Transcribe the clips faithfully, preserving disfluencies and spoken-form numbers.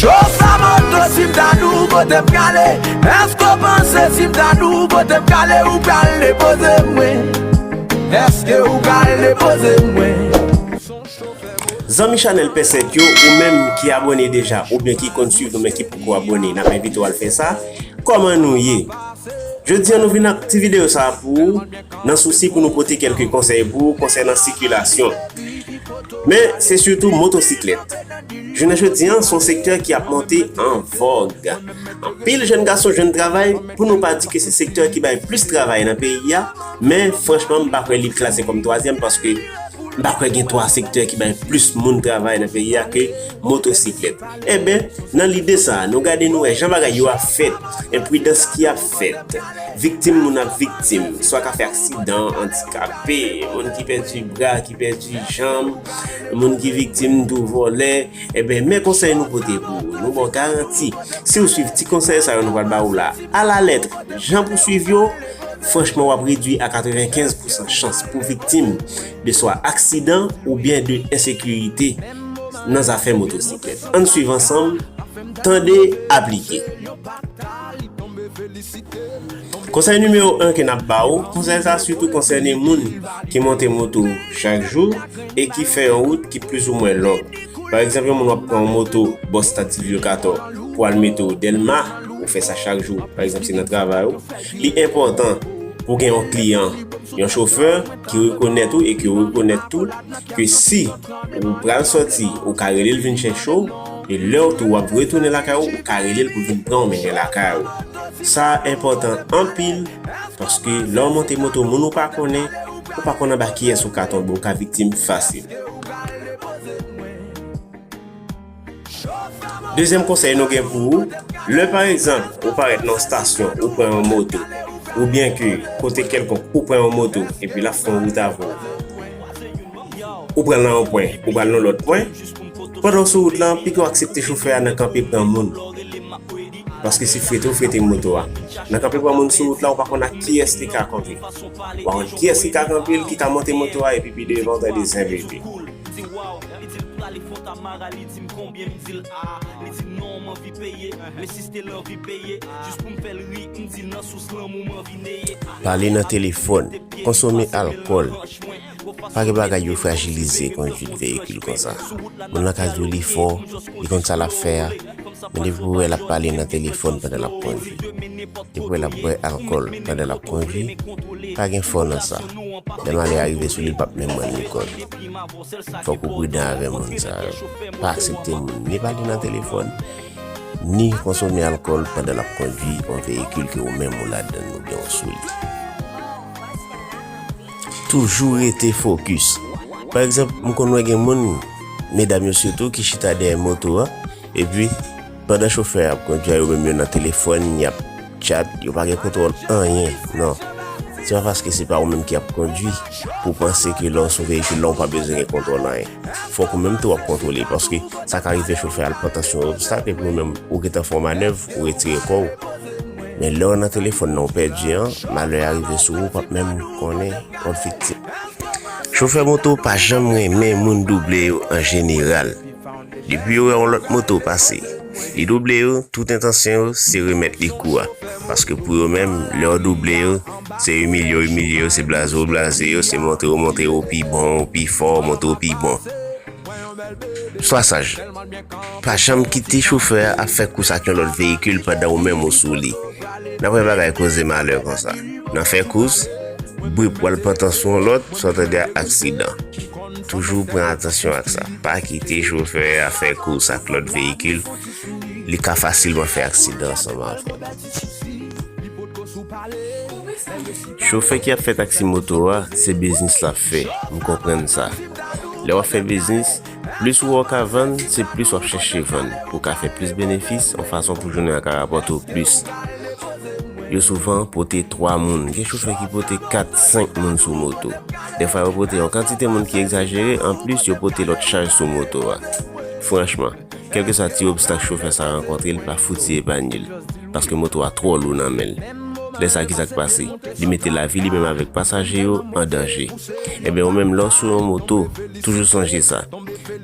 Chofè moto, si m ta di w kote m prale, èske w panse si m ta di w kote m prale, ou pral depoze mwen? Èske ou pral depoze mwen? Zanmi chanèl Pèsèt yo, ou menm ki abòne deja oubyen ki konn swiv nou men ki poko abòne, n ap envite w al fè sa. Kòman nou ye? Jodi a nou vin ak ti videyo sa a pou ou, nan sousi pou nou pote kèlke konsèy pou ou konsènan sikilasyon. Men, se sitou motosiklèt. Jounen jodi a, se yon sektè ki ap monte an vòg. Anpil jèn gason jwenn travay, pou nou pa di ke se sektè ki bay plis travay nan peyi a, men franchman, m pa kwè li klase kòm twazyèm paske m pa kwè gen twa sektè ki bay plis moun travay nan peyi a ke motosiklèt. Enben, nan lide sa a, nou gade nou wè jan bagay yo ap fèt, enpridans ki ap fèt, viktim moun ap viktim, swa ka fè aksidan, andikape, moun ki pèdi bra, ki pèdi janm, moun ki viktim tou vòlè. Enben, men konsèy nou pote pou ou. Nou ba w garanti, si w swiv ti konsèy sa yo nou pral ba ou la, alalèt, jan pou swiv yo, franchman, w ap redui a katrevenkenz pousan chans pou viktim de swa aksidan oubyen de ensekirite nan zafè motosiklèt. Ann swiv ansanm, tande, aplike. Konsèy nimewo en ke n ap ba ou, konsèy sa sitou konsène moun ki monte moto chak jou e ki fè yon wout ki plizoumwen long. Pa egzanp, yon moun w ap pran yon moto bò Stad Silvyo Katò pou al mete w Dèlma, ou fè sa chak jou, pa egzanp, se nan travay ou, li enpòtan pou w gen yon kliyan, yon chofè ki rekonèt ou e ke w rekonèt tou ke si ou pral sòti, ou ka rele l vin chèche w, e lè w tou w ap retounen lakay ou, ou ka rele l pou l vin pran w mennen lakay ou. Sa enpòtan anpil, paske lè w monte moto moun ou pa konnen, ou pa konn anba kiyès ou ka tonbe, ou ka viktim fasil. Dezyèm konsèy nou gen pou ou, lè pa egzanp ou parèt nan yon stasyon, ou pran yon moto, oubyen ke kote kèlkonk ou pran yon moto epi l ap fè yon wout avè w, ou pran l nan yon pwen, ou pral nan lòt pwen, pandan w sou wout lan, pike w aksepte chofè a nan kanpe pran moun. Paske se frete w frete moto a. Nan kanpe pran moun sou wout la, ou pa konn ak kiyès li ka kanpe. Ou pa konn kiyès ki ka kanpe l, ki ka monte moto a, epi pi devan, ou tande zen bebe. Di waw, li di l prale Fontamara, li di m konbyen, m di l a. Li di non, m anvi peye, men si se te l anvi peye, jis pou m fè l ri, m di nan sous lanmou m anvi neye. Pale nan telefòn, konsome alkòl. Pa gen bagay yo frajilize kondwit veyikil konsa. Moun lan ka di w li fò, li konn sa l ap fè a, men depi w wè l ap pale nan telefòn pandan l ap kondwi, depi w wè l ap bwè alkòl pandan l ap kondwi, pa gen fò nan sa. Lè malè a rive sou li, l p ap menm rann li kont. Fòk ou pridan avè moun sa yo. Pa aksepte moun ni pale nan telefòn, ni konsome alkòl pandan l ap kondwi yon veyikil ke ou menm ou ladan l oubyen ou sou li. Toujou rete fokis. Pa egzanp, m konn wè gen moun, medam yo sitou, ki chita dèyè moto a, epi pandan chofè a ap kondwi a, yo menm yo nan telefòn, y ap tchat, yo pa gen kontwòl anyen, non. Se pa paske se pa ou menm ki ap kondwi pou w panse ke lè w sou veyikil la, ou pa bezwen gen kontwòl anyen. Fòk ou menm tou w ap kontwole, paske sa ka rive chofè a al pran tansyon yon obstak, epi ou menm, ou gentan fè yon manèv, ou retire kò w. Men lè w nan telefòn nan, ou pèdi an, malè a rive sou ou, ou p ap menm konnen w ap viktim. Chofè moto pa janm renmen moun double yo an jeneral. Depi yo wè yon lòt moto pase, li double yo, tout entansyon yo se remèt li kou a. Paske pou yo menm, lè w double yo, se imilye w imilye yo, se blaze w blaze yo, se montre w montre yo pi bon, pi fò, montre w pi bon. Swa saj. Pa janm kite chofè a ap fè kous ak yon lòt veyikil pandan ou menm ou sou li. N ap wè bagay koze malè konsa. Nan fè kous, brip w al pran tansyon lòt, sa w tande a aksidan. Toujou pran atansyon ak sa. Pa kite chofè a fè kous ak lòt veyikil. Li ka fasilman fè aksidan ansanm avè w. Chofè ki ap fè taksi moto a, se biznis l ap fè. M konprann sa. Lè w ap fè biznis, plis ou wè w ka vann, se plis w ap chèche vann. Pou w ka fè plis benefis, yon fason pou jounen an ka rapòte w plis. Yo souvan pote twa moun. Gen chofè ki pote kat, senk moun sou moto. Dèfwa yo pote yon kantite moun ki egzajere, anplis yo pote lòt chaj sou moto a. Franchman, kèlkeswa ti obstak chofè sa a rankontre, li pa fouti epanye l, paske moto a twò lou nan men l. Lè sa, ki sa k pase? Li mete lavi li menm avèk pasaje yo an danje. Ebyen, ou menm, lè w sou yon moto, toujou sonje sa.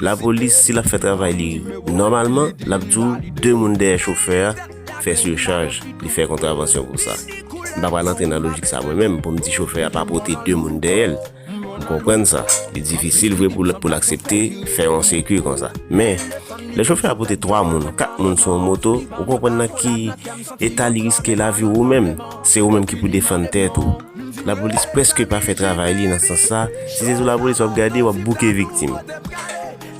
Lapolis, si l ap fè travay li nòmalman, l ap di w de moun dèyè chofè a fè sichaj, li fè kontravansyon pou sa. M pa pral antre nan lojik sa mwen menm pou m di chofè a pa pote de moun dèyè l. M konprann sa. Li difisil vre pou l, pou l aksepte fè yon sirkwi konsa. Men, lè chofè a pote twa moun, kat moun sou yon moto, ou konprann nan ki eta li riske lavi w ou menm. Se ou menm ki pou defann tèt ou. Lapolis prèske pa fè travay li nan sans sa. Si se sou lapolis w ap gade, w ap bouke viktim.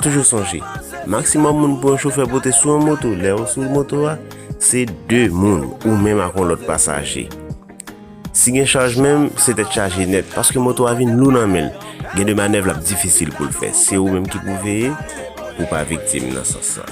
Toujou sonje, maksimòm moun pou yon chofè pote sou yon moto, lè w sou moto a, se de moun, ou menm ak yon lòt pasaje. Si gen chaj menm, se tèt chaje nèt, paske moto a vin lou nan men l. Gen de manèv l ap difisil pou l fè. Se ou menm ki pou veye pou w pa viktim nan sans sa.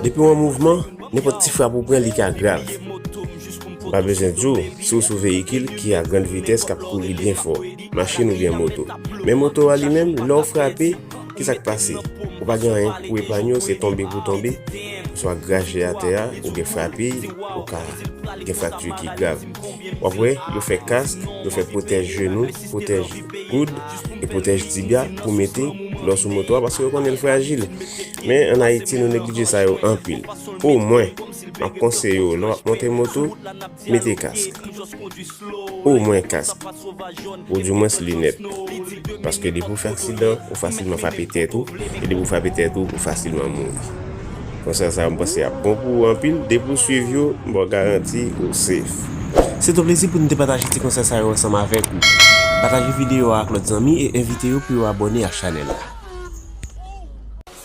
Depi w an mouvman, nenpòt ti frap ou pran, li ka grav. M pa bezwen di w, si w sou veyikil ki a grann vitès k ap kouri byen fò, machin oubyen moto. Men moto a li menm, lè w frape, ki sa k pase? Ou pa gen anyen pou epanye w, se tonbe pou tonbe, swa graje atè a, ou gen frape, ou ka gen frakti ki grav. W ap wè, yo fè kask, yo fè pwotèj jenou, pwotèj koud, e pwotèj tibya pou mete lè w sou moto a, paske yo konnen l frajil. Men, ann Ayiti, nou neglije sa yo anpil. Omwen, m ap konseye w, lè w ap monte moto, mete kask. Omwen kask. Ou dimwens linèt. Paske depi w fè aksidan, ou fasilman frape tèt ou, e depi w frape tèt ou, ou fasilman mouri. Konsèy sa yo, m panse ap bon pou ou anpil. Depi w swiv yo, m ba w garanti ou safe. Se t yon plezi pou n te pataje ti konsèy sa yo ansanm avèk ou. Pataje videyo a ak lòt zanmi e envite yo pou yo abòne ak chanèl la.